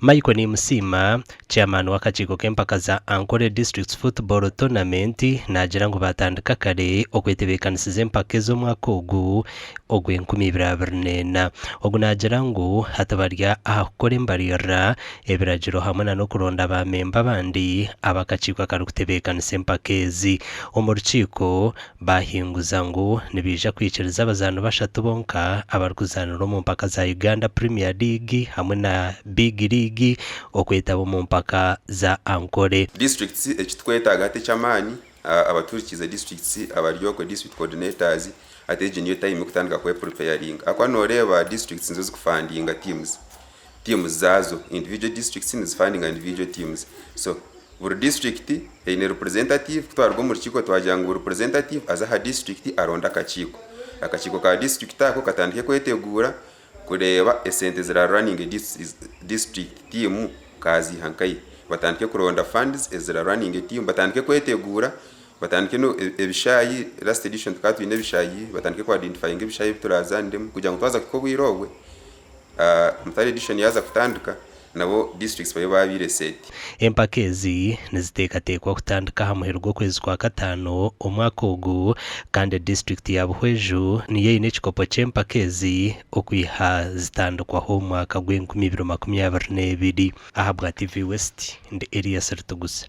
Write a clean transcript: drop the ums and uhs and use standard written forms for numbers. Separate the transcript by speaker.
Speaker 1: Michael Nimusiima, Chairman w'akakiiko k'empaka za Ankole Districts Football Tournament naagira ngu baatandika kare okwetebeekanisiza empaka ez'omwaka ogu ogw'enkumi ibiri abiri n'ena. Ogu naagira ngu hati bari aha kukora embaririra, ebiragiro hamwe na n'okuronda ba memba abandi ab'akakiiko akarikutebeekanisa empaka ezi. Omu rukiiko, baahinguza ngu nibaija kwikiriza abazaani bashatu bonka abarikuzaanira omu mpaka za Uganda Premier League hamwe na Big League okwetaba omu mpaka za Ankole.
Speaker 2: Districts ekitukwetaaga hati eky'amaani abatuhurikiize districts abari okwe district coordinators hati egi niyo time yokutandika kwe preparinga ahakuba noreeba districts nizo zikufandinga teams, teams zaazo individual districts nizifandinga individual teams so buri district eine representative kutwaruga omu rukiiko twagira ngu buri representative aze aha district aronde akakiiko, akakiiko ka district ako katandike kweteguura kureeba esente ezira running district team kaziiha nkahi, batandike kuronda funds ezira running team batandike kweteguura batandike ebishaayi last edition tukaba twine ebishaayi batandike ku identifyinga ebishaayi ebi turazaaniremu kugira ngu twaza kuhika obwire obwe Mutare edition yaaza kutandika nabo districts babe baabaire set.
Speaker 1: Empaka ezi niziteekateekwa kutandika aha muheru gw'okwezi kwa kataano omwaka ogu kandi disiturikiti ya Buhweju niyo eine ekikopo ky'empaka ezi okwiha zitandikwaho omu mwaka gw'enkumi ibiri makumi abiri n'ebiri. Ahabwa TV West, ndi Elias Rutugusa.